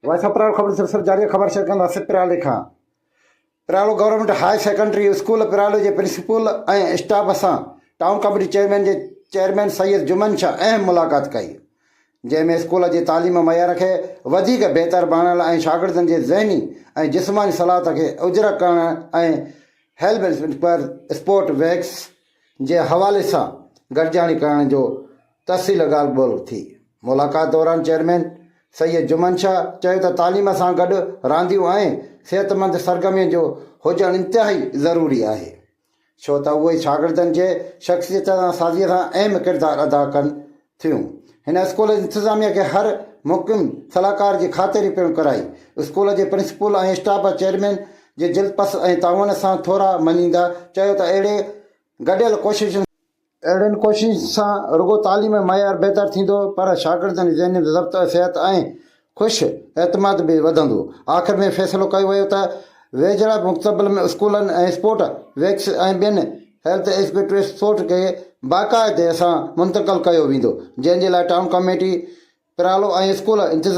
Voice of پرالو خبر سلسلو جاري خبر شيئر ڪنداسين پرالي کان Paralo government high secondary school Paralo جي پرنسپل ۽ اسٽاف سان ٽائون ڪميٽي چيئرمين جي چيئرمين سيد جمن شاهه اهم ملاقات ڪئي جنهن ۾ اسڪول جي تعليم معيار کي وڌيڪ بهتر بڻائڻ ۽ شاگردن جي ذهني ۽ جسماني صلاحيت کي اجرڪ ڪرڻ ۽ هيلٿ اسپورٽ ويڪس جي حوالي سان گڏجاڻي ڪرڻ جو تفصيل ڳالهه ٻولهه ٿي. ملاقات دوران چيئرمين سيد جمن شاهه چيو ته تعليم سان گڏ رانديون ۽ صحتمند سرگرمين جو هجڻ انتهائي ضروري آهي ڇو ته اهي شاگردن جي شخصيت سازي سان اهم ڪردار ادا ڪن ٿيون. هن اسڪول انتظاميه کي هر ممڪن صلاحڪار جي خاطري پڻ ڪرائي. اسڪول جي پرنسپل ۽ اسٽاف چيئرمين جي دلپس ۽ تعاون سان ٿورا مڃيندا چيو ته اهڙي گڏيل ڪوششن اهڙين ڪوششن سان رڳو تعليم جو معيار بهتر ٿيندو پر شاگردن جي ذهني ضبط، صحت ۽ خوش اعتماد به وڌندو. آخر ۾ فيصلو ڪيو ويو ته ويجهڙائپ مستقبل ۾ اسڪولن ۽ اسپورٽ ويڪس ۽ ٻين هيلٿ اسپورٽ کي باقاعدي سان منتقل ڪيو ويندو جنهن جي لاء ٽائون ڪميٽي پرالو ۽ اسڪول انتظاميه.